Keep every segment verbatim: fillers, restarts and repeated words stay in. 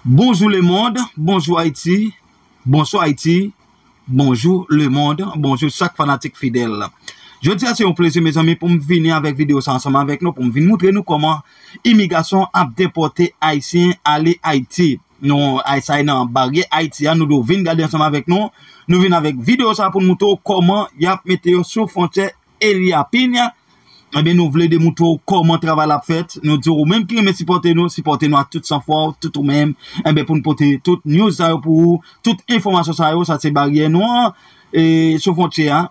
Bonjou lemonn, bonjou Ayiti, bonswa Ayiti, bonjou lemonn, bonjou chak fanatik fidèl. Jodi a se yon plezi mezanmi pou m vini avèk videyo sa ansanm avèk nou, pou m vin moutre nou kòman imigrasyon ap depòte Ayisyen ale Ayiti. Nou, Ayisyen nan baryè Ayiti a, nou dwe vin gade ansanm avèk nou. Nou vin avèk videyo sa pou n moutre w kòman y ap mete yo sou fwontyè Eliapin. Ebyen, nou vle demoutre w kòman travay la ap fèt. Nou di w, ou menm ki renmen sipòte nou, sipòte nou ak tout sanfwa w, tout ou menm. Ebyen, pou n pote tout news sa yo pou ou, tout enfòmasyon sa yo, sa se baryè nou an, e, sou fwontyè a,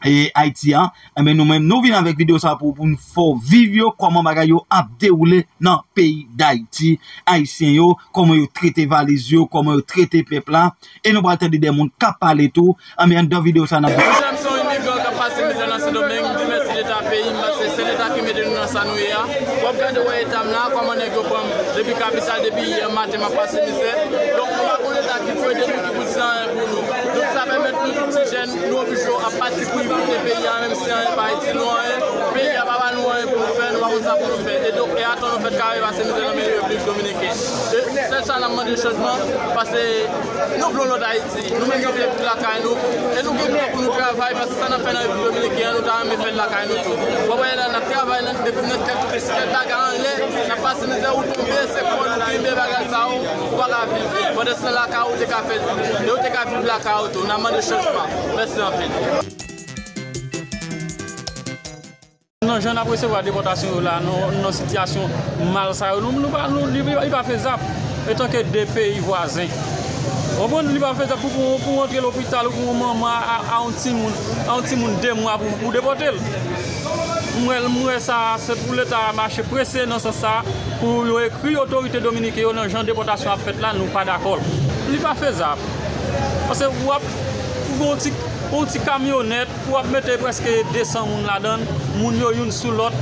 e, Ayiti a. Ebyen, nou menm, nou vin avèk videyo sa pou, pou n fè w viv yo, kòman bagay yo ap dewoule nan peyi Dayiti. Ayisyen yo, kòman yo trete valiz yo, kòman yo trete pèp la. E nou pral tande de moun k ap pale tou. Anben, anndan videyo sa a, n ap... Mezanmi, se yon imigran k ap pase mizè nan Sendomeng, m di mèsi Leta peyi m, paske se Leta ki mete nou nan sa nou ye a. W ap gade, w wè eta m la, kòman nèg yo pran m depi Kapital, depi yè maten, m ap pase mizè. Donk, nou pa gon Leta ki pou ede nou, ki pou di anyen pou nou. Donk, sa pèmèt nou, tout ti jèn, nou oblije ap pati pou nou pote peyi a, menm si anyen pa itil nou anyen, peyi a pa ba nou anyen pou nou fè, nou pa konn sa pou nou fè. E donk, e atò nou fèt kare pase mizè nan men Repiblik Dominiken. E sèl sa n ap mande chanjman, paske nou vle yon lòt Ayiti. Nou menm nou vle viv lakay nou, e nou gen dwa pou nou travay, paske sa n ap fè nan Repiblik Dominiken an, nou ta renmen fè l lakay nou tou. W ap wè la, n ap travay nan, depi nan kèk, kèk bagay anlè, n ap pase mizè, ou tonbe, se kò nou kenbe bagay sa yo, ou pa ka viv. Pandan se tan lakay ou te ka fè, e ou te ka viv lakay ou tou. N ap mande chanjman. Mèsi anpil. Nan jan n ap resevwa depòtasyon yo la, nan, nan sitiyasyon mal sa yo, nou, nou pa, nou, li, li pa fezab, etanke de peyi vwazen. Ou konprann, li pa fezab pou, pou, pou w antre lopital ou pou yon manman a, a, a yon timoun, a yon timoun de mwa pou, pou depòte l. M wè, m wè sa, se pou Leta a mache prese nan sans sa, pou yo ekri otorite dominiken yo nan jan depòtasyon ap fèt la, nou pa dakò. Li pa fezab. Paske w ap, ou gon ti, yon ti kamyonèt, w ap mete prèske de san moun ladan l, moun yo youn sou lòt,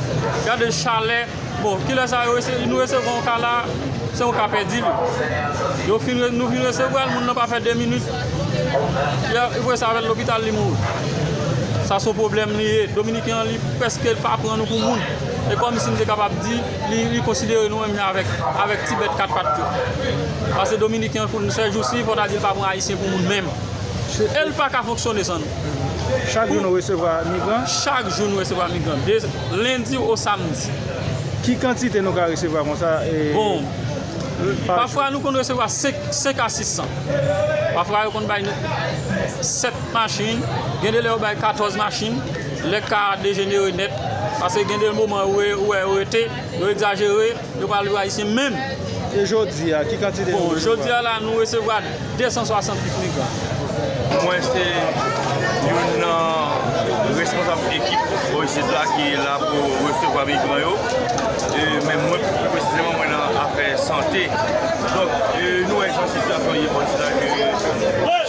gade chalè. Bon, kilè sa yo rese-, nou resevwa yon ka la, se yon ka pèdi li. Yo fin re-, nou fin resevwa l, moun nan pa fè de minit, li, li prese avè l lopital, li mouri. Sa se yon pwoblèm li ye. Dominiken an, li prèske pa pran nou pou moun. E kòmsi m te kapab di, li, li konsidere nou menm jan avèk, avèk ti bèt kat pat yo. Paske Dominiken an, pou n, sèjousi, fò ta di l pa pran Ayisyen pou moun menm. E l pa ka fonksyone san nou. Chak jou nou resevwa migran? Chak jou nou resevwa migran. De lendi o samdi. Ki kantite nou ka resevwa konsa, e, bon, pa jou? Pafwa nou konn resevwa senk, senk a sis san. Pafwa yo konn bay nou sèt machin. Gen de lè yo bay katòz machin. Lè ka dejenere nèt. Paske gen de moman ou, ou wè yo rete, yo egzajere. Yo pral viv ayisyen menm. E jodi a, ki kantite nou resevwa? Bon, jodi a la, nou resevwa de san swasantuit migran. Mwen se youn nan responsab ekip O E C D la ki la pou resevwa migran yo. E, men mwen, pi presizeman, mwen nan afè sante. Donk, e, nou wè jan sitiyasyon ye, bon, se sa ke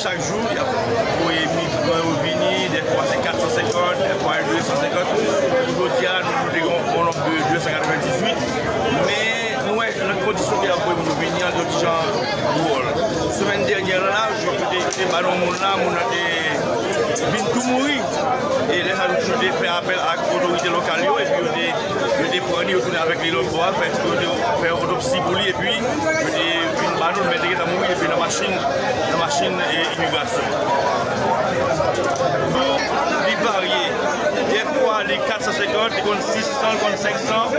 chak jou, y ap voye migran yo vini, dèfwa se kat san senkant, dèfwa de san senkant. Jodi a, nou, nou te gen yon, yon nonb de de san katrevendizuit. Men, nou wè, nan kondisyon ke y ap voye moun yo vini an, yo ti jan dwòl. Semèn dènyè la, yo te, te ba nou moun la, moun nan te vin tou mouri. E lè sa, nou te fè apèl ak otorite lokal yo, epi yo te, yo te pran li, yo tounen avèk li lòt bò a, fè, yo te fè otopsi pou li, epi yo te vin ba nou l, men te gentan mouri, epi nan machin, nan machin, e, imigrasyon. Li varye. Dèfwa, li kat san senkant, li konn sis san, li konn senk san,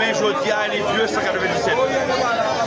men jodi a, li de san katrevendiset.